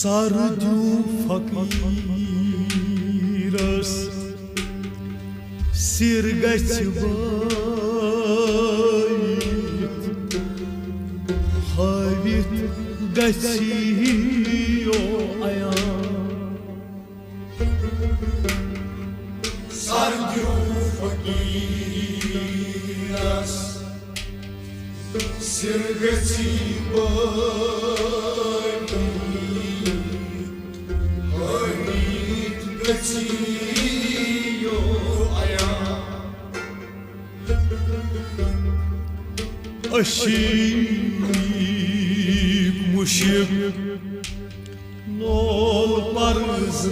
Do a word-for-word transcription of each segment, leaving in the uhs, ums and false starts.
سر دیو فقیرس، سر گژھِ بٲوِتھ، ہٲوِتھ گژھِ یو عیان۔ سر دیو فقیرس، سر گژھِ بٲوِتھ، ہٲوِتھ گژھِ یو عیان۔ عشیق مشرق لول پرزنٲوِتھ،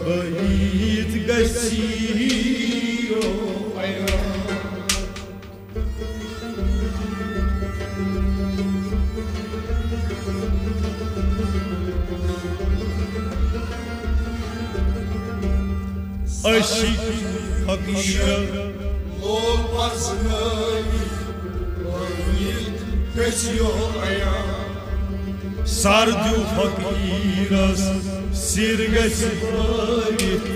بٲوِتھ گژھِ یو عیان۔ عشیق فقیر لول پرزنٲوِتھ، بٲوِتھ گژھِ یو عیان۔ سر دیو فقیرس، سر گژھِ بٲوِتھ۔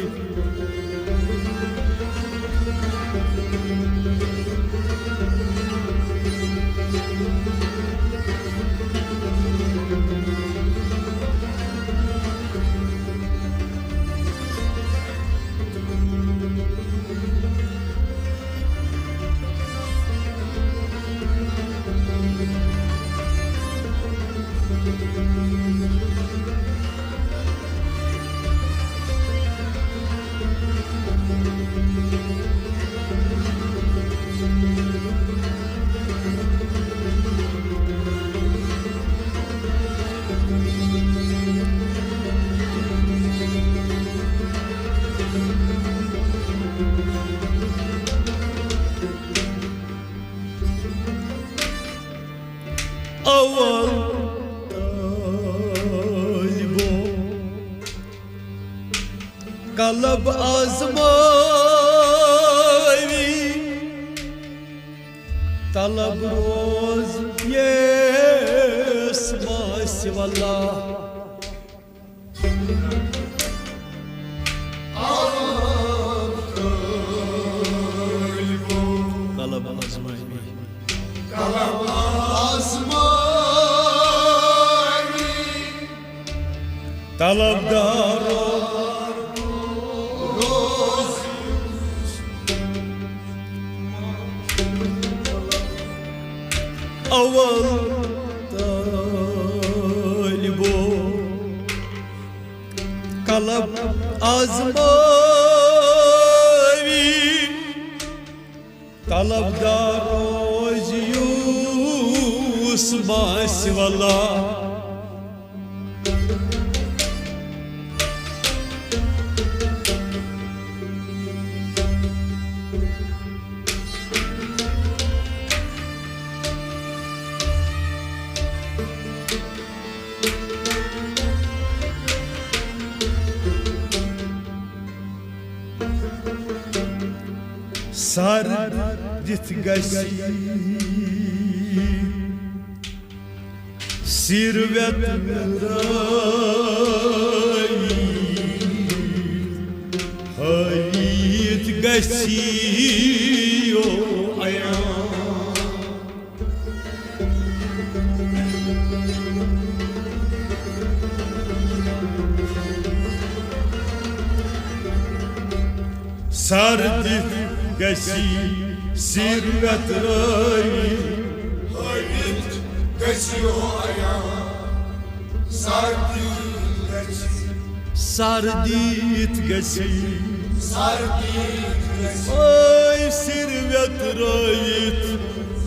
اول طالبو قلب آزماوی، طلب روز یس ما سوی اللہ۔ قلب آزماوی۔ قلب آزماوی۔ طلب دار روز۔ اول طالبو قلب آزماوی، طلب دار روز یس ما سوی اللہ۔ سر دِتھ گژھِ سر ویترٲوِتھ، ہٲوِتھ گژھِ یو عیان۔ سر دِتھ گژھِ سر ویترٲوِتھ، ہٲوِتھ گژھِ یو عیان۔ سر دِتھ گژھِ۔ سر دِتھ گژھِ۔ سر دِتھ گژھِ۔ اے سر ویترٲوِتھ۔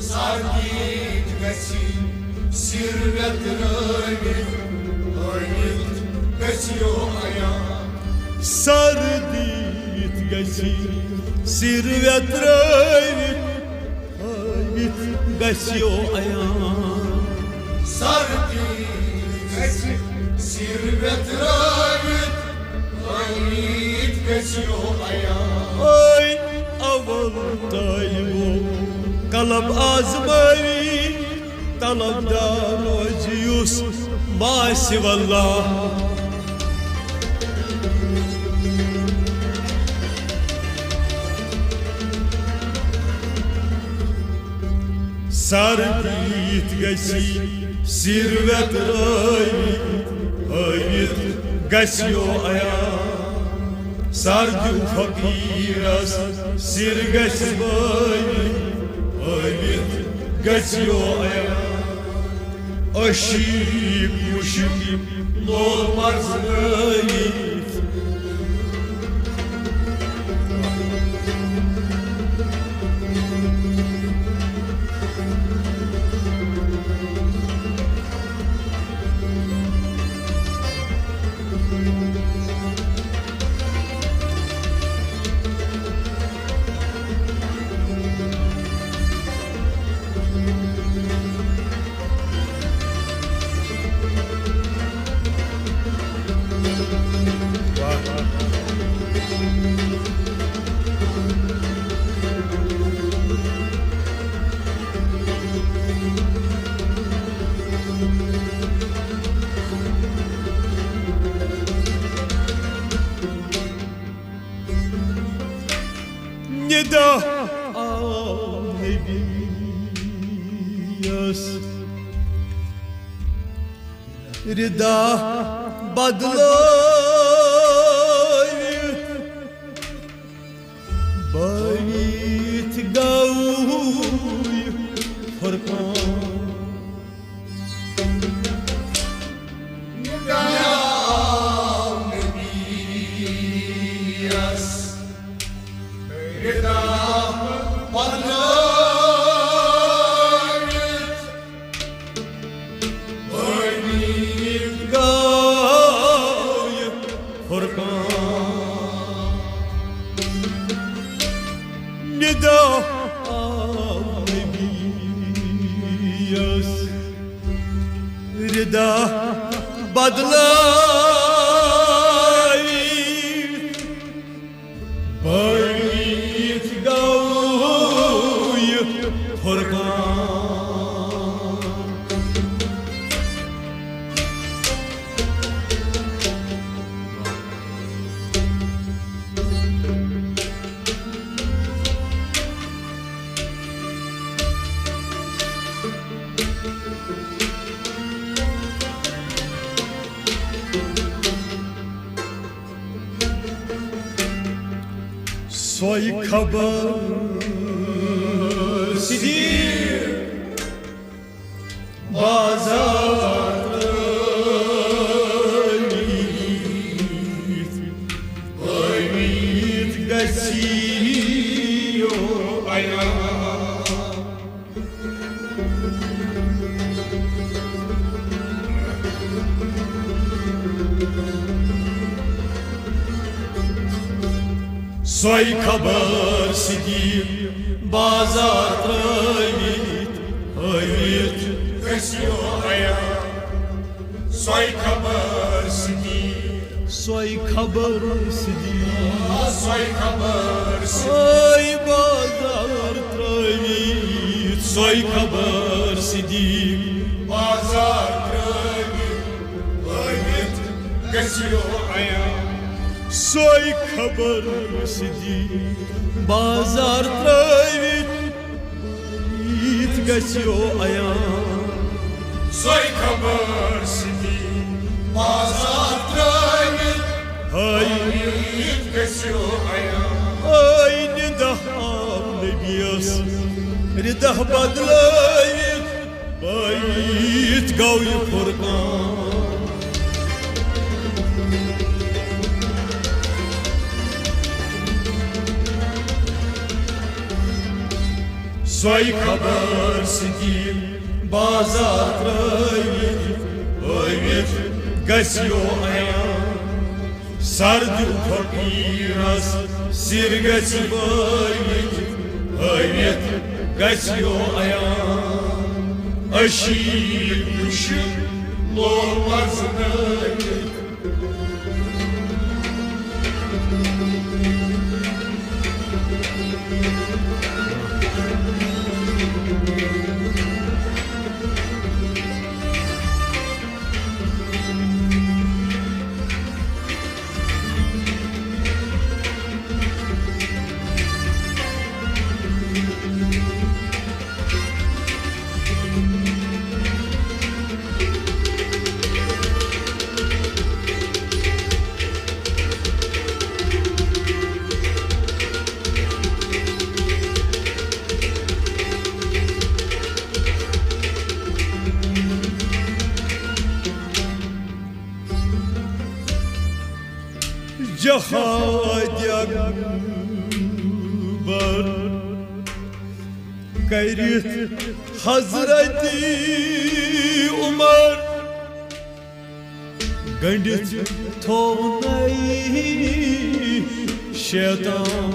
سر دِتھ گژھِ۔ سر ویترٲوِتھ۔ ہٲوِتھ گژھِ یو عیان۔ سر دِتھ گژھِ۔ سر ویترٲوِتھ۔ ہٲوِتھ گژھِ یو عیان۔ سر دِتھ گژھِ۔ سر ویترٲوِتھ۔ ہٲوِتھ گژھِ یو عیان۔ اے اول طالبو قلب آزماوی، طلبدار روزِ یُس ما سوى اللہ۔ سر دِتھ گژھِ سِر ویترٲوِتھ، ہٲوِتھ گژھِ یو عیان۔ سر دیو فقیرس سِر گژھِ بٲوِتھ، ہٲوِتھ گژھِ یو عیان۔ عشیق مشک لول مرزنٲوِتھ۔ ندا آو نبیس، ردا بدلٲوِتھ، بٲوِتھ گوٚو فرقان۔ ندا آو نبیس، ردا بدلٲوِتھ، بٲوِتھ گوٚو فرقان۔ ندا آو نبیس، ردا بدلٲوِتھ، بٲوِتھ گوٚو فرقان۔ سۄے خبر صدیق بازار ترٲوِتھ، پٲوِتھ گژھِ یو عیان۔ سۄے خبر صدیق بازار ترٲوِتھ، ہٲوِتھ گژھِ یو عیان۔ سۄے خبر صدیق، سۄے خبر صدیق، سۄے خبر صدیق۔ سۄے بازار ترٲوِتھ، سۄے خبر صدیق۔ بازار ترٲوِتھ، ہٲوِتھ گژھِ یو عیان۔ سۄے خبر صدیق۔ بازار ترٲوِتھ، ییٖتۍ گژھِ یو عیان۔ سۄے خبر صدیق۔ بازار ترٲوِتھ، ہٲوِتھ گژھِ یو عیان۔ ہٲوِتھ ندا آو نبیس، ردا بدلٲوِتھ، بٲوِتھ گوٚو یہِ فرقان۔ سۄے خبر صدیق بازار ترٲوِتھ، ہٲوِتھ گژھِ یو عیان۔ سر دیو فقیرس، سِر گژھِ بٲوِتھ، ہٲوِتھ گژھِ یو عیان۔ عشیق وٕچھِتھ لول مرزنٲوِتھ۔ جہاد اکبر کٔرِتھ حضرت عمر گٔنٛڈِتھ تھوونَے شیطان۔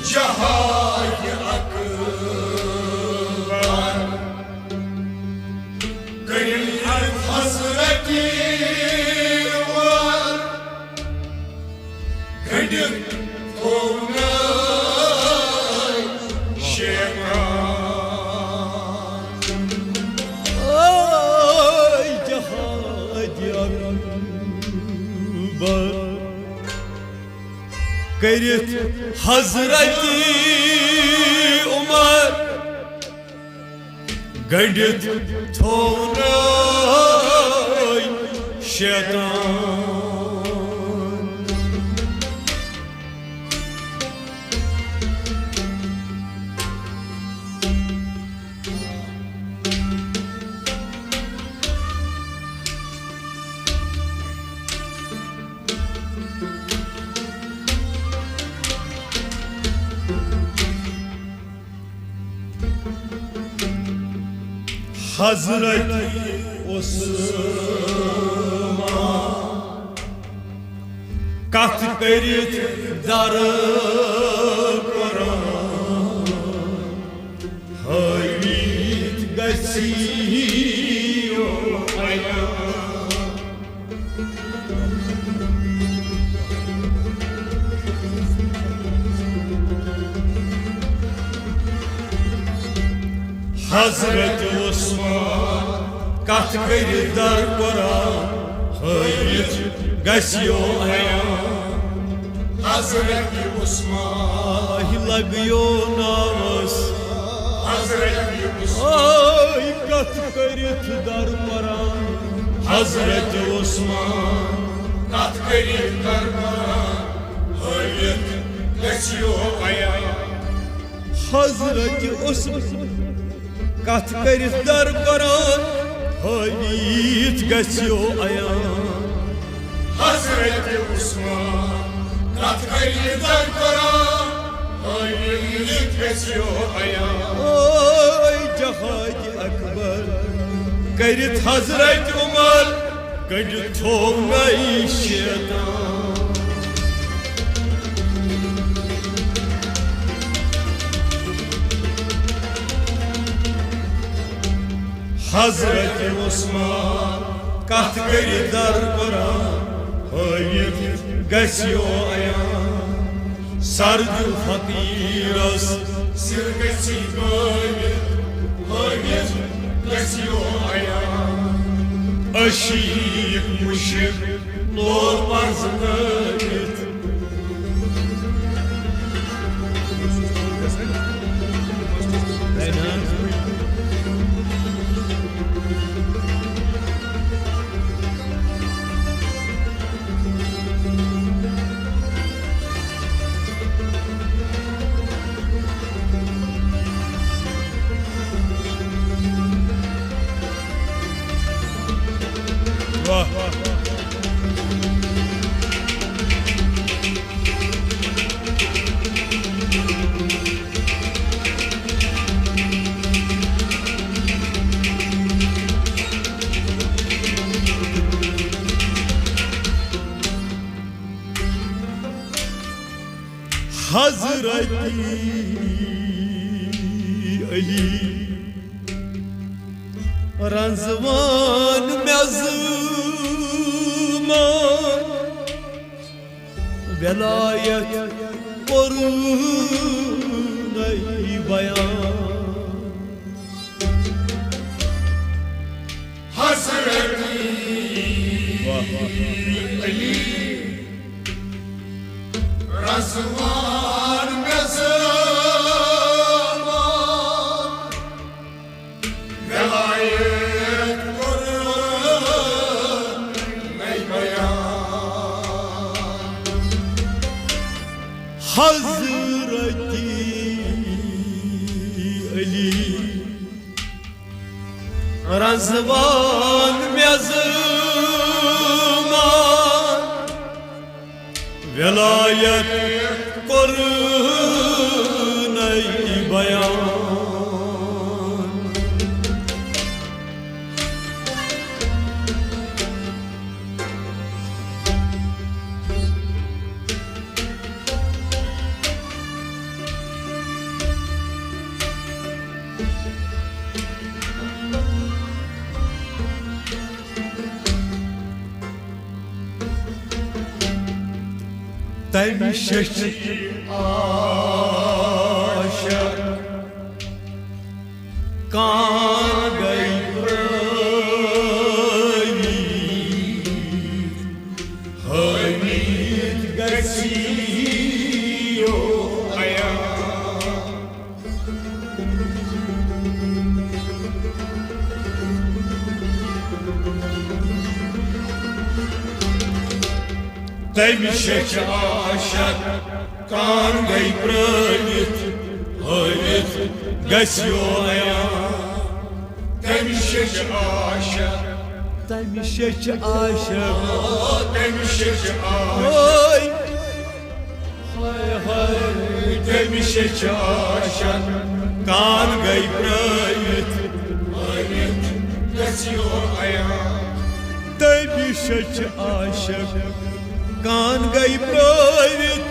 جہاد اکبر کٔرِتھ حضرت عمر گٔنٛڈِتھ تھوونَے شیطان۔ اے جہاد اکبر کٔرِتھ حضرت عمر گٔنٛڈِتھ تھوونَے شیطان۔ حضرت عثمان کتھ کٔرِتھ در قرآن ہٲوِتھ گژھِ یو عیان۔ حضرت عثمان کتھ کٔرِتھ در قرآن ہٲوِتھ گژھِ یو عیان۔ حضرت عثمان لگیو ناوس حضرت عثمان۔ اے کتھ کٔرِتھ در قرآن حضرت عثمان کتھ کٔرِتھ در قرآن ہٲوِتھ گژھِ یو عیان۔ حضرت عثمان کتھ کٔرِتھ در قرآن ہٲوِتھ گژھِ یو عیان۔ حضرت عثمان کتھ کٔرِتھ در قرآن ہٲوِتھ گژھِ یو عیان۔ اے جہاد اکبر کٔرِتھ حضرت عمر گٔنٛڈِتھ تھوونَے شیطان۔ حضرت عثمان کتھ کٔرِتھ در قرآن ہٲوِتھ گژھِ یو عیان۔ سر دیو فقیرس سر گژھِ بٲوِتھ ہٲوِتھ گژھِ یو عیان۔ عشیق مشرق نور پرزنٲوِتھ۔ واہ۔ حضرت علی رضوان مےٚ زٲمان ولایت کوٚرُے بیان۔ حضرت علی رضوان مےٚ زٲمان ولایت کوٚرُے بیان۔ حضرت علی رضوان مےٚ زٲمان ولایت کوٚرنَے بیان۔ تمہِ شیٚچھِ عاشق کانٛگٕے پرٛٲوِتھ، حٲوِتھ گژھِ یو عیان۔ تمہِ شیٚچھِ عاشق کانٛگٕے پرٛٲوِتھ، حٲوِتھ گژھِ یو عیان۔ تمہِ شیٚچھِ عاشق، تمہِ شیٚچھِ عاشق، تمہِ شیٚچھِ عاشق۔ ہاے ہاے، تمہِ شیٚچھِ عاشق کانٛگٕے پرٛٲوِتھ، پرٛٲوِتھ گژھِ یو عیان۔ تمہِ شیٚچھِ عاشق کانٛگٕے پرٛٲوِتھ،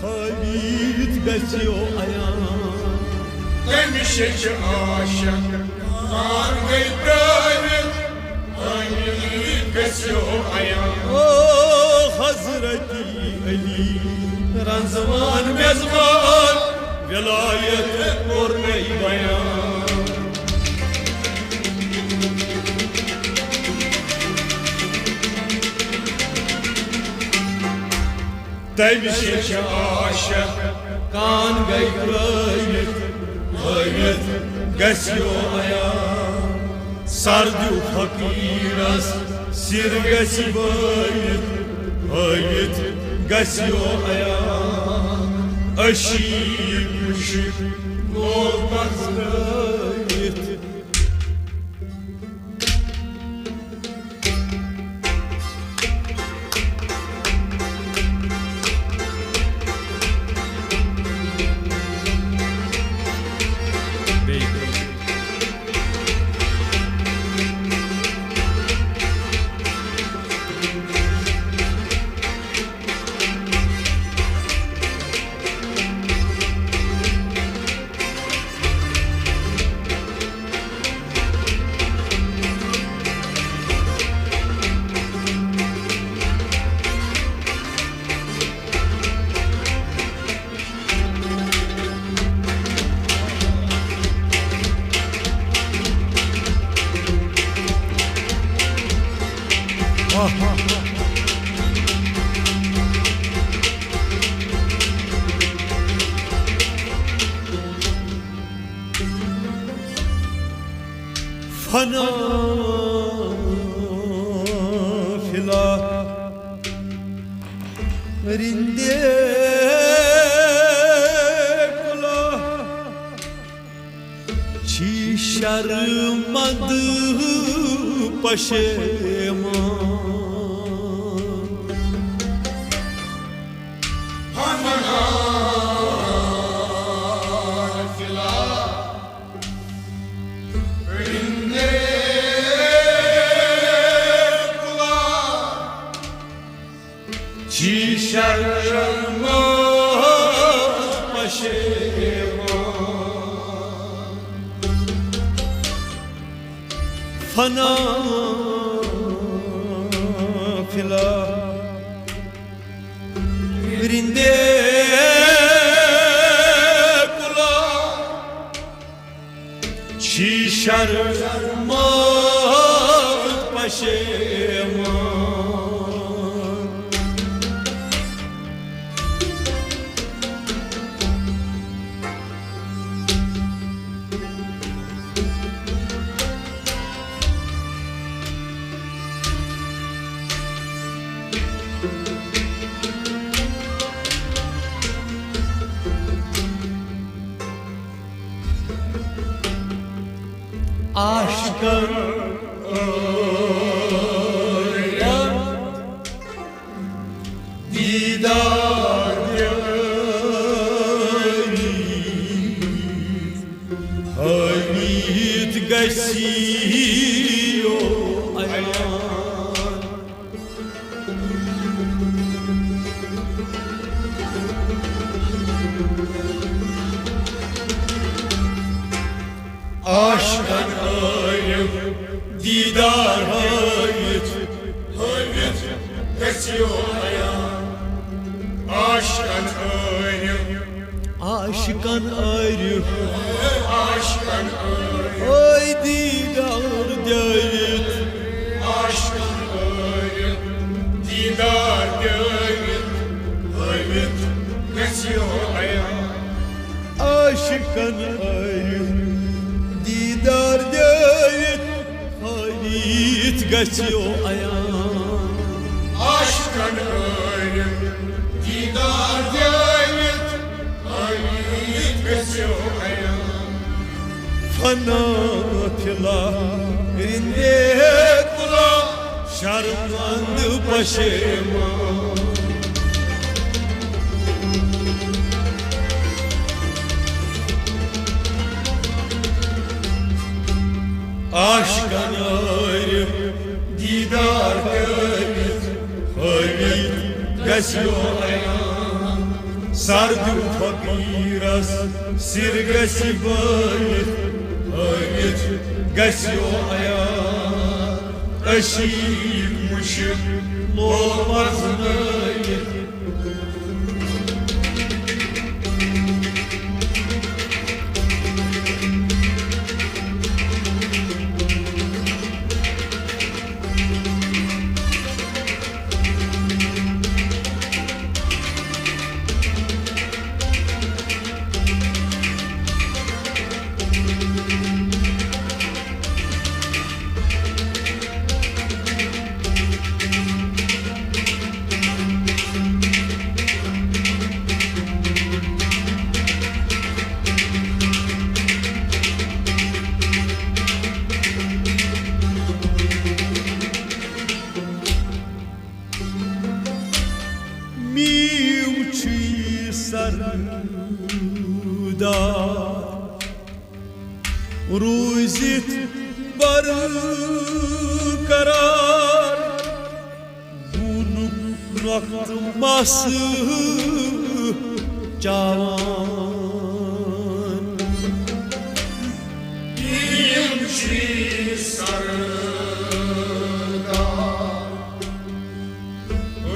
حٲوِتھ گژھِ یو عیان۔ تمہِ شیٚچھِ عاشق کانٛگٕے پرٛٲوِتھ، حٲوِتھ گژھِ یو عیان۔ او حضرت علی رضوان میزبان، ولایت کوٚرنَے بیان۔ تمہِ شیٚچھِ عاشق کانٛگٕے پرٛٲوِتھ، حٲوِتھ گژھِ یو عیان۔ سر دیو فقیرس سر گژھِ بٲوِتھ، بٲوِتھ گژھِ یو عیان۔ عشیق مشرق لوگ پتھ ترٲوِتھ۔ فنا فلا رندے کلا چھی شرمند پشیمان۔ چھی شرمند پشیمان۔ فنا فلا رندے کلا چھی شرمند پشیمان۔ عاشقن دیدار ہٲوِتھ گژھِ یو عیان۔ عاشقن عٲرف دیٖدار ہٲوِتھ، ہٲوِتھ گژھِ یو عیان۔ عاشقن عٲرف، عاشقن عٲرف، عاشقن عٲرف، ٲے دیٖدار دٲوِتھ۔ عاشقن عٲرف دیٖدار دٲوِتھ، ہٲوِتھ گژھِ یو عیان۔ عاشقن عٲرف دیٖدار دٲوِتھ، ہٲوِتھ گژھِ یو عیان۔ عاشقن عٲرف دیٖدار دٲوِتھ، ہٲوِتھ گژھِ یو عیان۔ فنا فِلا رِندے کُلا، شرمند پشیمان۔ عاشقن عٲرف دیٖدار کٔرِتھ، ہٲوِتھ گژھِ یو عیان۔ سردیو فقیٖرس سِر گژھِ بٲوِتھ، ہٲوِتھ گژھِ یو عیان۔ عشیٖق مُشِک لول پرزنٲوِتھ۔ میٖو چھُ یہِ سردار، روٗزِتھ برقرار۔ نوٗنُک نۄقطہٕ مَس چاوان۔ یِم چھِ سردار،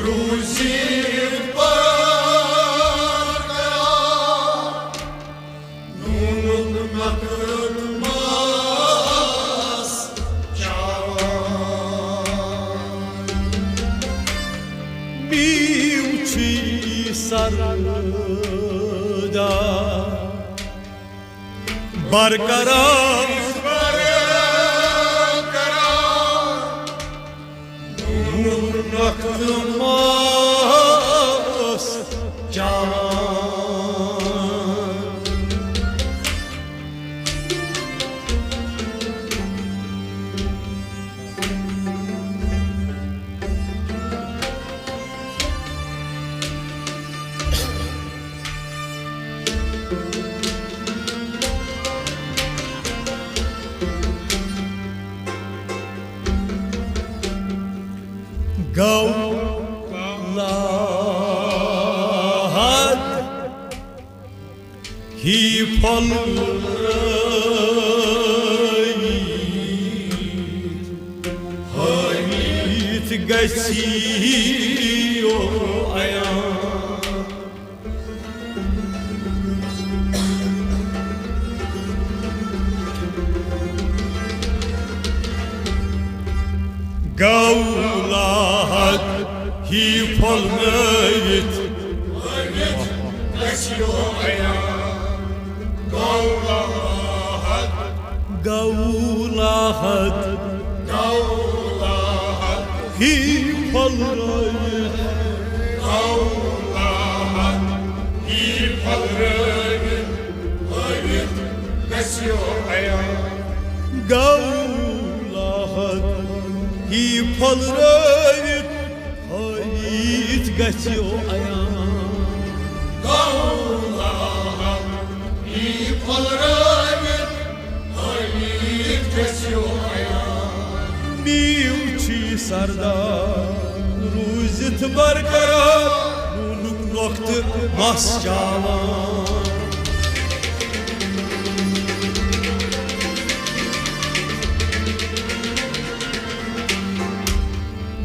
روٗزِتھ برقرار۔ نوٗنُک نۄقطہٕ مَس چاوان۔ میٖو چھُ یہِ سردار، برقرار، برقرار۔ نوٗنُک نۄقطہٕ مَس چاوان۔ گوٚو لاحد ہی پھۄلرٲوِتھ، ہٲوِتھ گژھِ یو عیان۔ گوٚو لاحد ہی پھۄلرٲوِتھ۔ گوٚو لاحد ہی پھۄلرٲوِتھ۔ گوٚو لاحد ہی پھۄلرٲوِتھ، ہٲوِتھ گژھِ یو عیان۔ گوٚو لاحد ہی پھۄلرٲوِتھ۔ سردار روٗزِتھ برقرار، نوٗنُک نۄقطہٕ مَس چاوان۔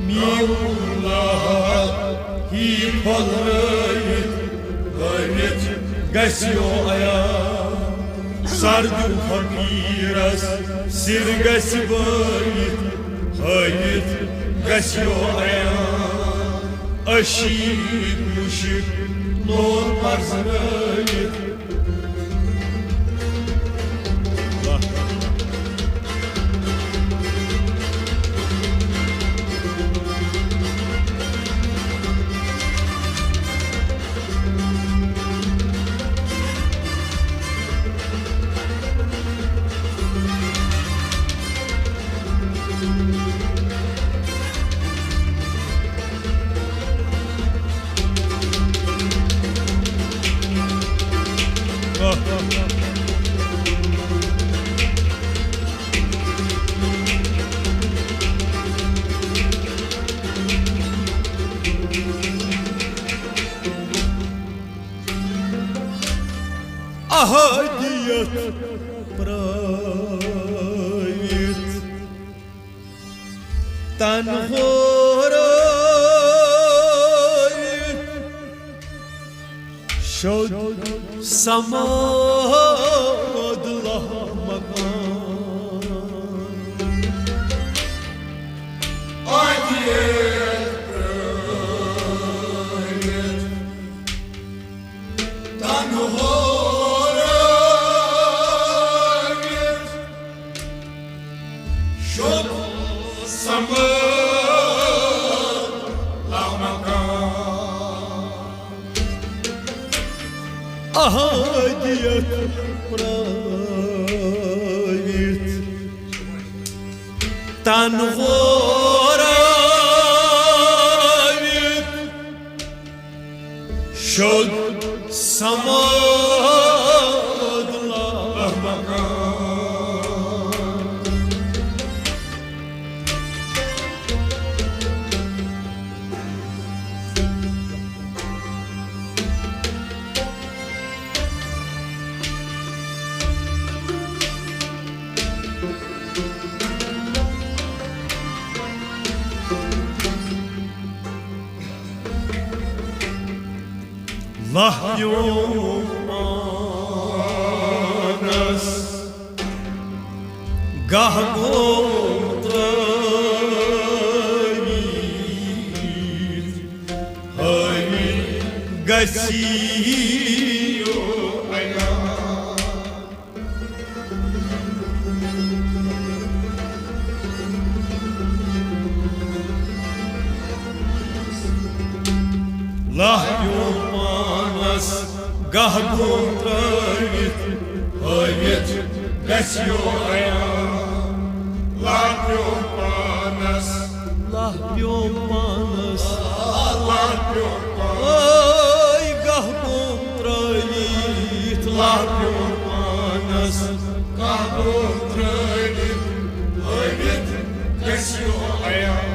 میٖر اللہ ہی پھۄلرٲوِتھ ہٲوِتھ گژھِ یو عیان۔ سردیو فقیٖرس سِر گژھِ بٲوِتھ ہٲوِتھ گژھِ یو عیان۔ عشیٖق مُشِک لول پرزنٲوِتھ۔ احدیت پرٲوِتھ، تن ہورٲوِتھ، شد سماد لہ مکان۔ احدیت پرٲوِتھ، تن ہورٲوِتھ، شد سماد لہ مکان۔ احدیت پرٲوِتھ، تن ہورٲوِتھ، شد سماد لہ مکان۔ لہ پیوم پانس گاہ گوم ترٲوِتھ، ہٲوِتھ گژھی یو عیان۔ لہ پیوم پانس گاہ گوم ترٲوِتھ، ہٲوِتھ گژھِ یو عیان۔ لہ پیوم پانس، لہ پیوم پانس، لہ پیوم پانس۔ اے گاہ گوم ترٲوِتھ، لہ پیوم پانس گاہ گوم ترٲوِتھ، ہٲوِتھ گژھِ یو عیان۔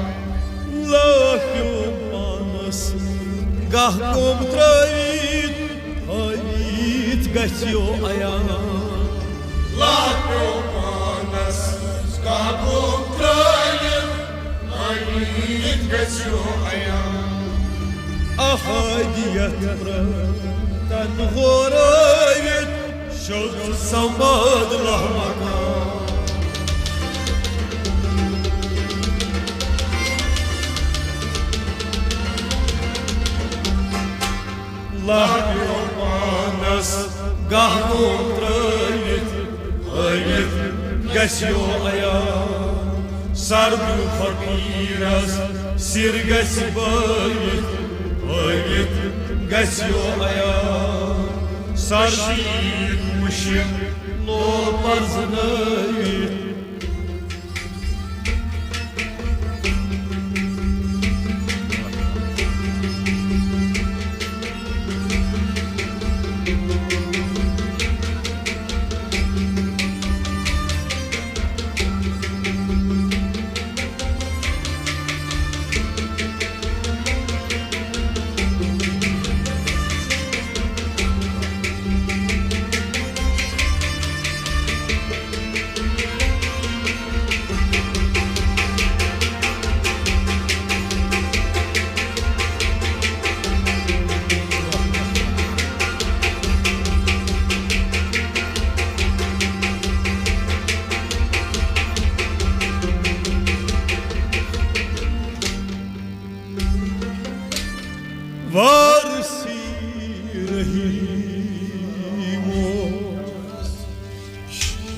لہ پیوم پانس گاہ گوم ترٲوِتھ، ہٲوِتھ گژھِ یو عیان۔ لہ پیوم پانس گاہ گوم ترٲوِتھ، ہٲوِتھ گژھِ یو عیان۔ احدیت پرٲوِتھ، تن ہورٲوِتھ، شد سماد لہ مکان۔ لہ پیوم پانس گاہ گوم ترٲوِتھ، ہٲوِتھ گژھِ یو عیان۔ سردیو فقیٖرس سِر گژھِ بٲوِتھ، ہٲوِتھ گژھِ یو عیان۔ سردیو مُشِک لول پرزنٲوِتھ۔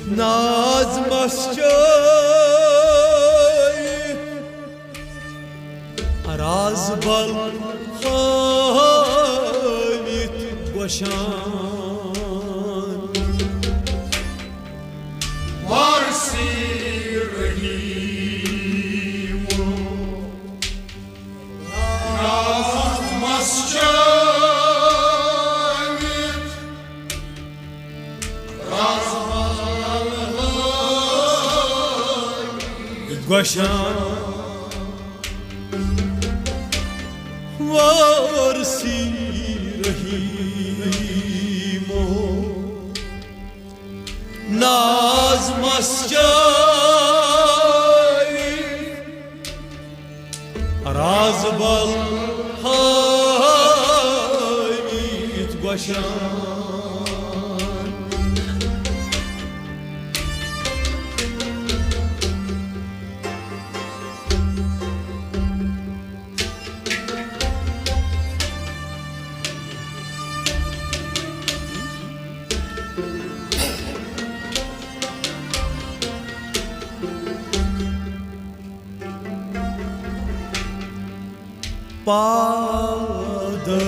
ناز مس چٲوِتھ، راز بل ہٲوِتھ گۄشان۔ وارثی رحیم۔ ناز مس چٲوِتھ، راز بل ہٲوِتھ گۄشان۔ وارثی رحیمو، ناز مس چٲوِتھ، راز بل ہٲوِتھ گۄشان۔ پادرگاہ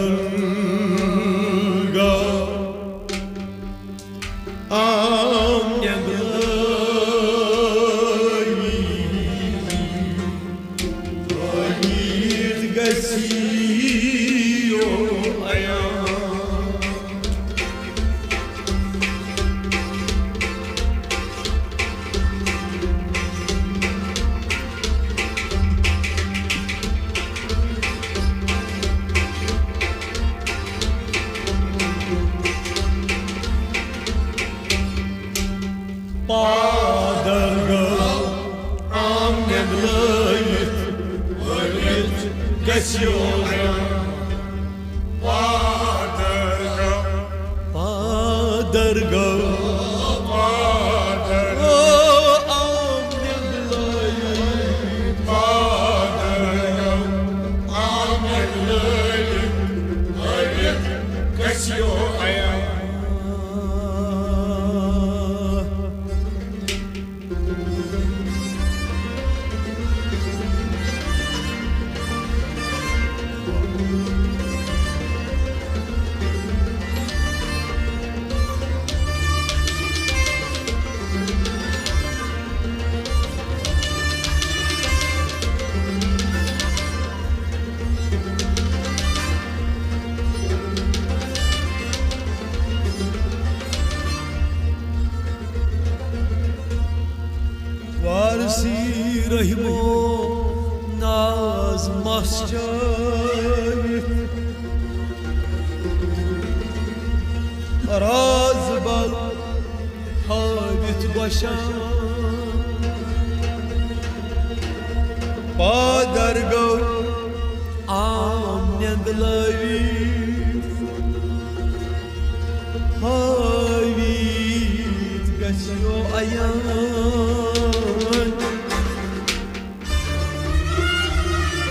آم نٮ۪برٲوِتھ، وٲتِتھ گژھِ یو عیان۔ پادرگاہ آم نٮ۪برٲوِتھ، ؤلِتھ گژھِ یو عیان۔ پادرگاہ، پادرگاہ، پادرگاہ، آم نٮ۪برٲوِتھ، پادرگاہ، آم نٮ۪برٲوِتھ، ؤلِتھ گژھِ یو عیان۔ وارثی رحمو، ناز مس چٲوِتھ، راز بل ہٲوِتھ گۄشان۔ پادرگاہ آم نٮ۪نٛدلٲوِتھ، ہٲوِتھ گژھِ یو عیان۔